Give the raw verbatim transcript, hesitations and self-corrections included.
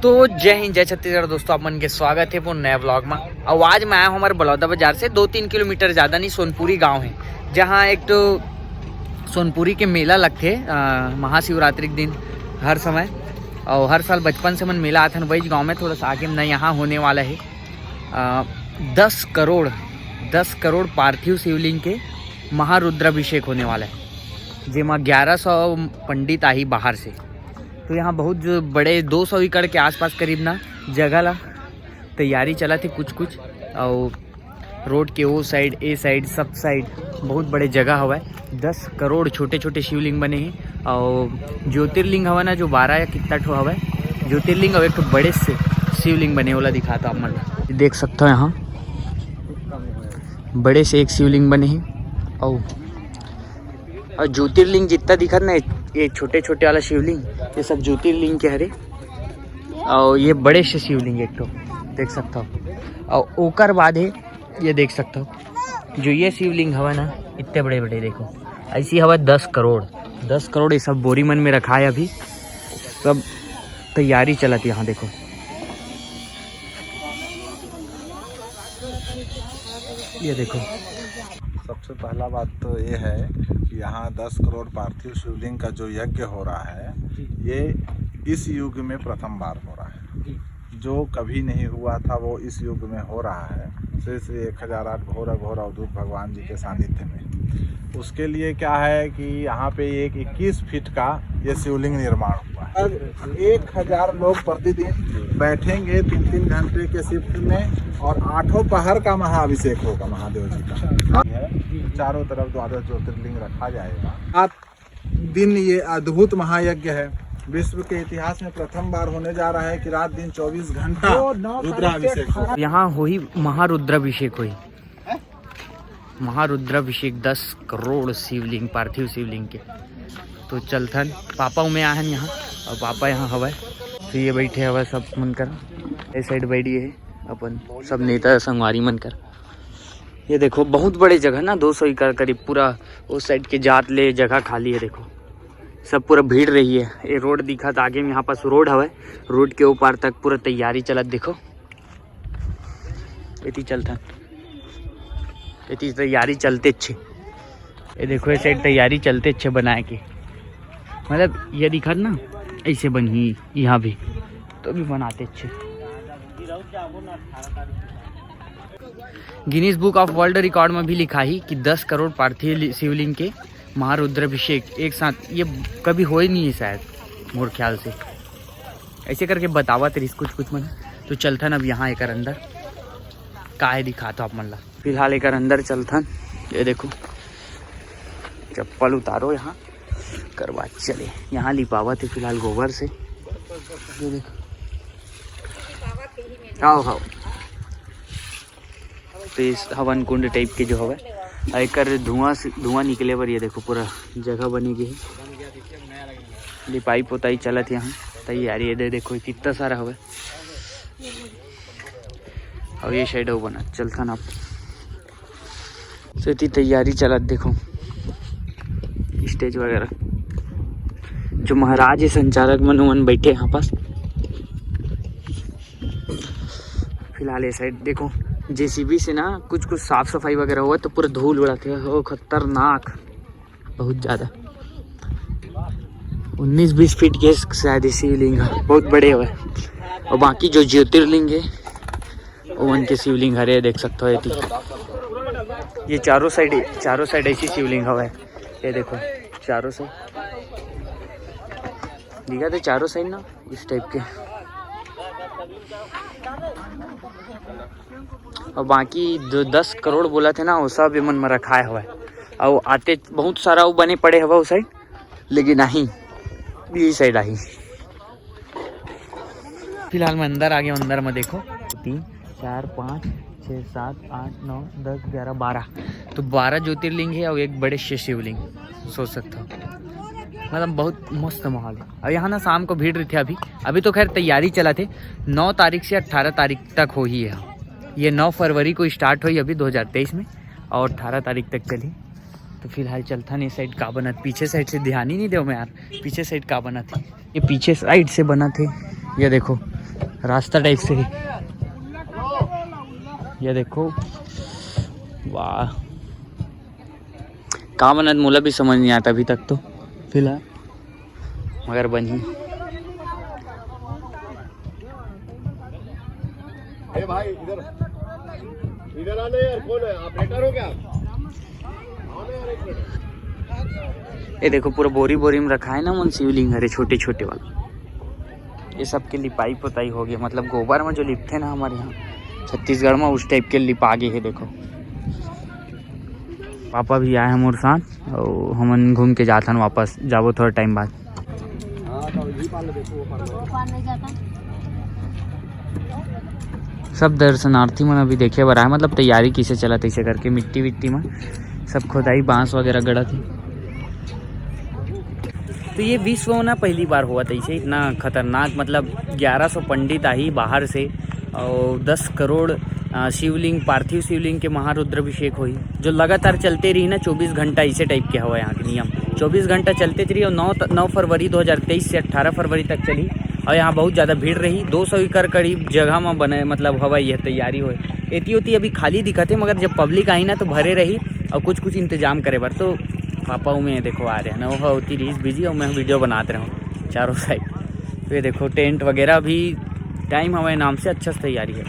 तो जय हिंद, जय छत्तीसगढ़ दोस्तों, आप मन के स्वागत हे अपन नया vlog में। और आज मैं आया हूँ हमारे बलौदा बाजार से दो तीन किलोमीटर, ज़्यादा नहीं, सोनपुरी गांव है, जहाँ एक तो सोनपुरी के मेला लगथे अ, महाशिवरात्रि के दिन हर समय। और हर साल बचपन से मन मेला आथन वही गांव में, थोड़ा सा आगे में यहाँ होने वाला है अ, दस करोड़, दस करोड़ पार्थिव शिवलिंग के महारुद्राभिषेक होने वाला है, जेमा ग्यारह सौ पंडित आही बाहर से। तो यहाँ बहुत जो बड़े दो सौ एकड़ के आसपास करीब ना जगह ला तैयारी चलत हे कुछ कुछ। और रोड के ओ साइड, ए साइड, सब साइड बहुत बड़े जगह हवय। दस करोड़ छोटे छोटे शिवलिंग बने हे। और ज्योतिर्लिंग हवय ना, जो बारह या कितना ठो हवय ज्योतिर्लिंग, और एक ठो बड़े से शिवलिंग बने, ओला दिखाता आप मन ला। देख सकता हो यहाँ बड़े से एक शिवलिंग बने हे। और और ज्योतिर्लिंग जितना दिखत ना, ये छोटे छोटे वाला शिवलिंग, ये सब ज्योतिर्लिंग के हरे। और ये बड़े से शिवलिंग एक ठो देख सकता हो। और ओकर बाद है, ये देख सकता हो, जो ये शिवलिंग हवा ना, इतने बड़े बड़े, देखो, ऐसी हवा दस करोड़। दस करोड़ ये सब बोरी मन में रखा है अभी, सब तैयारी चलत है। यहाँ देखो, ये देखो। सबसे पहला बात तो ये है कि यहाँ दस करोड़ पार्थिव शिवलिंग का जो यज्ञ हो रहा है, ये इस युग में प्रथम बार हो रहा है। जो कभी नहीं हुआ था, वो इस युग में हो रहा है। श्री श्री एक हजार आठ घोर अघोर अवधूत भगवान जी के सानिध्य में। उसके लिए क्या है कि यहाँ पे एक इक्कीस फीट का ये शिवलिंग निर्माण हुआ है। एक हजार लोग प्रतिदिन बैठेंगे तीन तीन घंटे के शिफ्ट में, और आठों पहर का महाअभिषेक होगा महादेव जी का। चारों तरफ द्वादश ज्योतिर्लिंग रखा जाएगा। रात दिन ये अद्भुत महायज्ञ है, विश्व के इतिहास में प्रथम बार होने जा रहा है कि रात दिन चौबीस घंटा रुद्राभिषेक हो। यहाँ होही महारुद्राभिषेक होही। महारुद्राभिषेक, दस करोड़ शिवलिंग, पार्थिव शिवलिंग के। तो चलथन, पापा उमे आहन यहाँ, और पापा यहाँ हवय। तो ये बैठे हवय सब मन कर, ए साइड बैठिए हे अपन सब नेता संगवारी मन कर। ये देखो, बहुत बड़े जगह ना, दो सौ एकड़ करीब पूरा उस साइड के जात ले जगह खाली है। देखो, सब पूरा भीड़ रही है। ये रोड दिखत आगे में, यहाँ पास रोड हवय, रोड के ओ पार तक पूरा तैयारी चलत। देखो, एती चलथन, एती तैयारी चलते अच्छे। ये देखो, ये साइड तैयारी चलते अच्छे बनाए के, मतलब ये दिखत ना, ऐसे बनही यहाँ भी, तो भी बनाते अच्छे। Guinness book of world record में भी लिखा ही कि दस करोड़ पार्थिव लि-, शिवलिंग के महारुद्राभिषेक एक साथ, ये कभी होए नहीं है शायद, मोर ख्याल से। ऐसे करके बतावत रहिस कुछ कुछ मन। तो चलथन अब यहाँ एकर अंदर, का है दिखाता आप मन ला। फिलहाल एकर अंदर चलथन। ये देखो, चप्पल उतारो यहाँ, कर बाद चले। यहाँ लिपावत है फिलहाल गोबर से। ये देखो, आओ, आओ। तो इस हवन कुंड टाइप के जो हवय, आ एकर धुआं से, धुआं निकले बर ये देखो पूरा जगह बने गे हे। लिपाई पोताई चलत हे यहाँ, तैयारी ये दे देखो कितना सारा हवय। और ये साइड अउ बनत, चलथन आप। सेती तैयारी चलत देखो, स्टेज वगैरह, जो महाराज हे संचालक मन, उमन बैठे हैं यहाँ पास। फिलहाल ये साइड देखो, जेसीबी से ना कुछ कुछ साफ सफाई वगैरह हुआ तो पूरा धूल उड़ाते हैं, वो खतरनाक, बहुत ज़्यादा। उन्नीस बीस फीट के शायद ये शिवलिंग है, बहुत बड़े हुए। और बाकी जो ज्योतिर्लिंग है, वो उनके शिवलिंग हरे, देख सकते हो। ये तीन, ये चारों साइड, चारों साइड ऐसी शिवलिंग हवा है। ये देखो, चारों साइड दिखा दे, चारों साइड ना इस टाइप के। और बाकी जो दस करोड़ बोला थे ना, वो सब ये मन में रखाए हुआ है। और आते बहुत सारा वो बने पड़े हुआ उस साइड, लेकिन नहीं, ये साइड आई। फिलहाल मैं अंदर आ गया, अंदर में देखो, तीन, चार, पाँच, छः, सात, आठ, नौ, दस, ग्यारह, बारह, तो बारह ज्योतिर्लिंग है और एक बड़े से शिवलिंग, सोच सकते हो। मतलब बहुत मस्त माहौल है। और यहाँ ना शाम को भीड़ रही थी। अभी, अभी तो खैर तैयारी चला थे, नौ तारीख से अट्ठारह तारीख तक हो ही है। ये नौ फरवरी को स्टार्ट हुई अभी दो हज़ार तेईस में, और अट्ठारह तारीख तक चली। तो फिलहाल चलता नहीं साइड का बनत, पीछे साइड से ध्यान ही नहीं दो मैं यार, पीछे साइड का बनत है। ये पीछे साइड से बना थे, ये देखो, रास्ता टाइप से ही। ये देखो, वाह, का बनत मोला भी समझ नहीं आता अभी तक तो फिलहाल, मगर बनी। ए भाई, इधर, इधर आना यार, कौन है? ऑपरेटर हो क्या? आओ ना यार, एक मिनट। ये देखो, पूरा बोरी बोरी में रखा है ना मन शिवलिंग हरे, छोटे छोटे वाला। ये सब के लिपाई पोताई हो गया, मतलब गोबर में जो लिपथे ना हमारे यहाँ छत्तीसगढ़ में, उस टाइप के लिपा गए है। देखो, पापा भी आए हैं मोर साथ, और हमन घूम के जाथन वापस, जाबो थोड़ा टाइम बाद। सब दर्शनार्थी मन अभी देखे बर आए, मतलब तैयारी किसे चलत, ऐसे करके मिट्टी विट्टी में सब खोदाई, बांस वगैरह गड़त है। तो ये विश्व ना पहली बार हुआ था इसे इतना खतरनाक, मतलब ग्यारह सौ पंडित आही बाहर से और दस करोड़, अ, शिवलिंग, पार्थिव शिवलिंग के महारुद्राभिषेक होई, जो लगातार चलते रही ना चौबीस घंटा, इसे टाइप के हवा यहाँ के नियम। चौबीस घंटा चलते रही और नौ त-, नौ फरवरी दो हज़ार तेईस से अठारह फरवरी तक चली। और यहाँ बहुत ज़्यादा भीड़ रही, दो सौ एकड़ करीब जगह में बने, मतलब हवा ये तैयारी होए। एती ओती अभी खाली दिखत है, मगर जब पब्लिक आई ना तो भरे रही और कुछ कुछ इंतजाम करे बर। तो पापा उमे देखो आ रहे हैं ना, वो होती रही बिजी और मैं वीडियो बनाते रहूँ चारों साइड। तो ये देखो टेंट वगैरह भी, टाइम हमारे नाम से अच्छा से तैयारी है।